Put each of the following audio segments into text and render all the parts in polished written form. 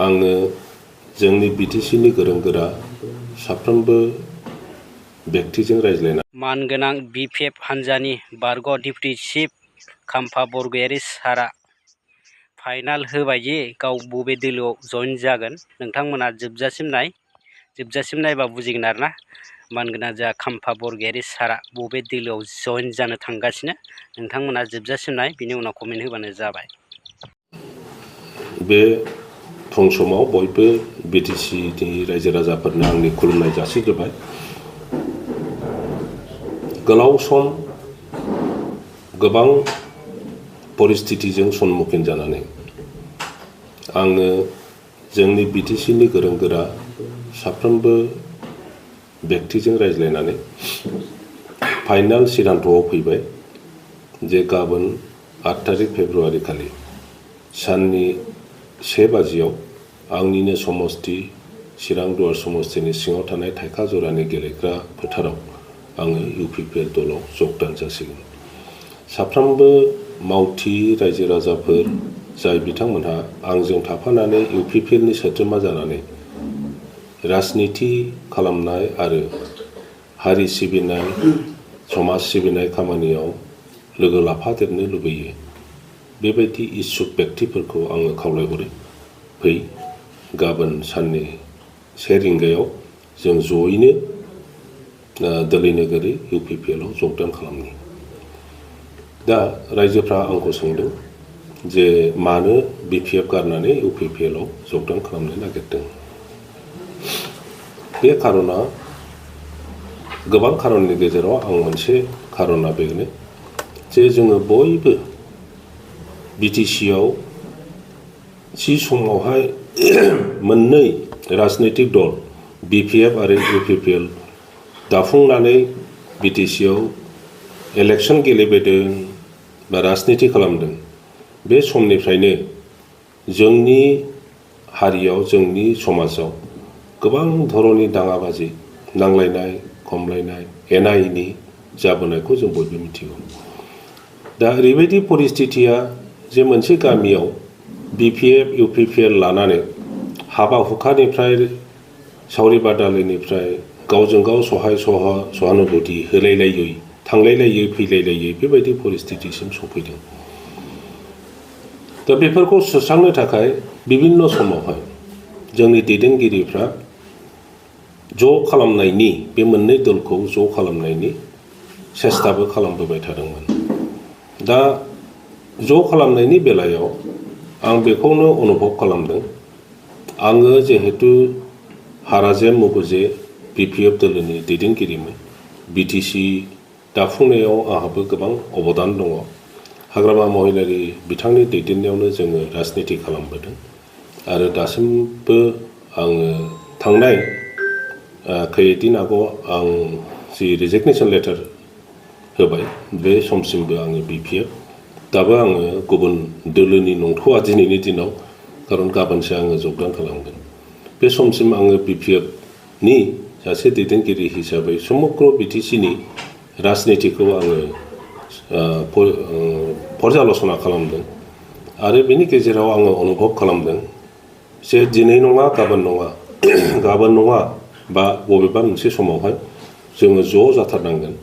आङो जोंनि बिटिसिनि गोरों गोरा साफ्रोमबो व्यक्तिजों रायज्लायना मानगोनां बिपिएफ हान्जानि बारग' डिप्टी चिफ खाम्फा बरगयारी सारा फाइनाल होबाय जे गाव बबे दोलोआव जइन जागोन। नोंथांमोना जोबजासिम नायबा बुजिगोन आरोना। मानगोनां जा खाम्फा बरगयारी सारा बबे दोलोआव जइन जानो थांगासिनो नोंथांमोना जोबजासिम नाय, बिनि उनाव कमेन्ट होबानो जाबाय। बे फुं समाव बयबो बिटिसिनि रायजो राजाफोरनो आंनि खुलुमनाय जासिग्रोबाय। गोलाव सम गोबां परिस्थितिजों सन्मुखीन जानानै आङो जोंनि बिटिसिनि गोरों गोरा साफ्रोमबो व्यक्तिजों रायज्लायनानै फाइनाल सिद्धान्तआव फैबाय जे गाबोन 8 तारिख फेब्रुवारि खालि साननि 1 बाजियाव आंनिनो समस्ति चिरां दुवार समस्तिनि सिङाव थानाय थाइखा जरानि गेलेग्रा फोथाराव आङो इउपिपिएल दलाव जगदान जासिगोन। साफ्रोमबो मावथि रायजो राजाफोर जाय बिथांमोनहा आंजों थाफानानै इउपिपिएलनि सोद्रोमा जानानै राजनिति खालामनाय आरो हारि सिबिनाय समाज सिबिनाय खामानियाव लोगो लाफादेरनो लुबैयो, बेबायदि इच्छुक व्यक्तिफोरखौ आङो खावलायहरो, फै गाबोन साननि 1 रिंगायाव जों जयैनो दोलै नोगोरै इउपिपिएलआव जगदान खालामनि। दा रायजोफ्रा आंखौ सोंदों जे मानो बिपिएफ गारनानै इउपिपिएलआव जगदान खालामनो नागिरदों। बे खारना गोबां खारननि गेजेराव आं मोनसे खारना बेनो जे जोङो बयबो बिटिसिआव थि समावहाय मोननै राजनैतिक दल बिपिएफ आरो इउपिपिएल दाफुंनानै बिटिसिआव इलेक्सन गेलेबोदों बा राजनिति खालामदों। बे समनिफ्रायनो जोंनि हारियाव जोंनि समाजाव गोबां धरननि दाङाबाजि नांलायनाय खमलायनाय एना एनि जाबोनायखौ जों बयबो मिथिगौ। दा ओरैबायदि परिस्थितिया जे मोनसे गामियाव बिपिएफ इउपिपिएल लानानै हाबा हुखानिफ्राय सावरि बादालिनिफ्राय गावजों गाव सहानुभूति होलायलायै थांलायलायै फैलायलायै बेबायदि परिस्थितिसिम सफैदों। दा बेफोरखौ सुस्रांनो थाखाय बिभिन्न समावहाय जोंनि दैदेनगिरिफ्रा ज' खालामनायनि बे मोननै दलखौ ज' खालामनायनि सेस्ताबो खालामबोबाय थादोंमोन। दा ज' खालामनायनि बेलायाव आं बेखौनो अनुभव खालामदों। आङो जिहेतु हाराजेम मुगुजे बिपिएफ दोलोनि दैदेनगिरिमोन, बिटिसि दाफुंनायाव आंहाबो गोबां अबदान दङ। हाग्रामा महिलारि बिथांनि दैदेननायावनो जोङो राजनिति खालामबोदों आरो दासिमबो आङो थांनाय खैदिन आगोलाव आं जि रिजिगनेसन लेटार होबाय बे समसिमबो आङो बिपिएफ, दाबो आङो गुबुन दोलोनि नंथ'आ दिनैनि दिनाव, खारन गाबोनसो आङो जगदान खालामगोन। बे समसिम आङो बिपिएफनि सासे दैदेनगिरि हिसाबै समग्र बिटिसिनि राजनितिखौ आङो पर्यालसना खालामदों आरो बेनि गेजेराव आङो अनुभव खालामदों जे दिनै नङा गाबोन नङा बा बबेबा मोनसे समावहाय जोङो ज' जाथारनांगोन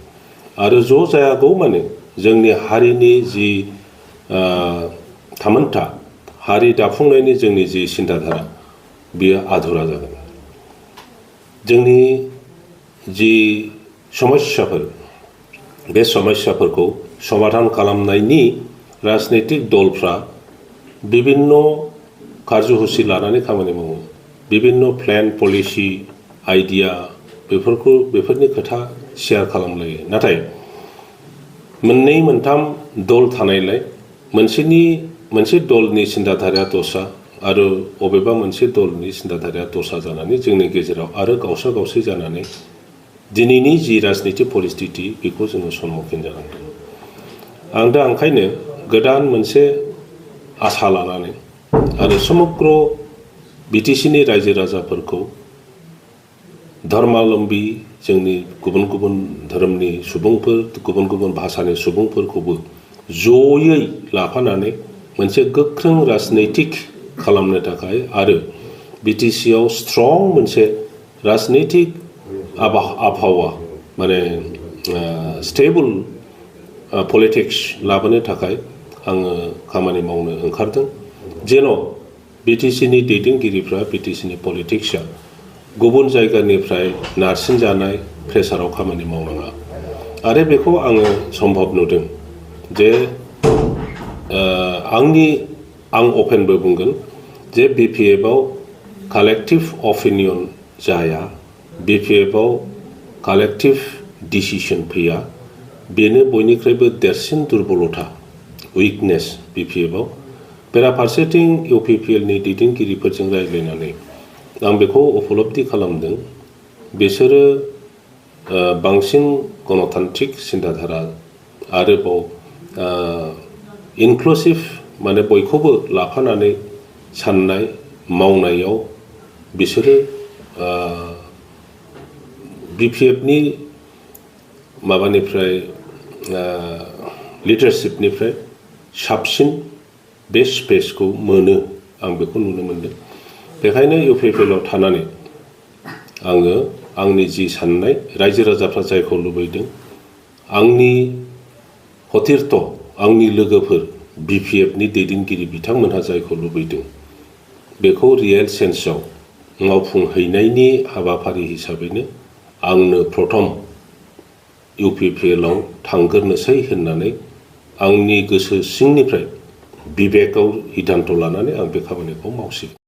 आरो ज' जायागौ माने जोंनि हारिनि जि थामोनथा हारि दाफुंनायनि जोंनि जि सिन्ताधारा बियो आधुरा जागोन। जोंनि जि समस्याफोर बे समस्याफोरखौ समाधान खालामनायनि राजनैतिक दलफ्रा बिभिन्न कार्यसुचि लानानै खामानि मावो, बिभिन्न प्लेन पलिसि आइडिया बेफोरनि खोथा शेयार खालामलायो। नाथाय मोननै मोनथाम दल थानायलाय मोनसे दलनि सिन्ताधाराया दस्रा आरो बबेबा मोनसे दलनि सिन्ताधाराया दस्रा जानानै जोंनि गेजेराव आरो गावसा गावसि जानानै दिनैनि जि राजनिति परिस्थिति बेखौ जोङो सन्मुखीन जानांदों। आं दा ओंखायनो गोदान मोनसे आसा लानानै आरो समग्र बिटिसिनि रायजो राजाफोरखौ धर्मालम्बी जोंनि गुबुन गुबुन धोरोमनि सुबुंफोर गुबुन गुबुन भाषानि सुबुंफोरखौबो जयै लाफानानै मोनसे गोख्रों राजनैतिक खालामनो थाखाय आरो बिटिसिआव स्ट्रं मोनसे राजनैतिक आबहावा माने स्टेबल पलिटिक्स लाबोनो थाखाय आङो खामानि मावनो ओंखारदों जेन' बिटिसिनि दैदेनगिरिफ्रा बिटिसिनि पलिटिक्सआ गुबुन जायगानिफ्राय नारसिनजानाय प्रेसाराव खामानि मावनाङा आरो बेखौ आङो सम्भब नुदों जे आं अपेनबो बुंगोन जे बिपिएफआव कालेक्टिभ अपिनियन जाया बिपिएफआव कालेक्टिभ डिसिसन फैया बेनो बयनिख्रुइबो देरसिन दुर्बलता उइकनेस बिपिएफआव बेराफारसेथिं इउपिपिएलनि दैदेनगिरिफोरजों रायज्लायनानै आं बेखौ उपलब्धि खालामदों बिसोरो बांसिन गणतान्त्रिक सिन्ताधारा आरोबाव इनक्लुसिभ माने बयखौबो लाफानानै साननाय मावनायाव बिसोरो बिपिएफनि माबानिफ्राय लिडारशिपनिफ्राय साबसिन बे स्पेसखौ मोनो आं बेखौ नुनो मोनदों बेखायनो इउपिपिएलआव थानानै आङो आंनि जि साननाय रायजो राजाफ्रा जायखौ लुबैदों आंनि हथिरथ आंनि लोगोफोर बिपिएफनि दैदेनगिरि बिथांमोनहा जायखौ लुबैदों बेखौ रियेल सेन्सआव मावफुंहैनायनि हाबाफारि हिसाबैनो आंनो प्रथम इउपिपिएलआव थांग्रोनोसै होननानै आंनि गोसो सिंनिफ्राय बिबेकआव सिद्धान्त लानानै आं बे खामानिखौ मावसिगोन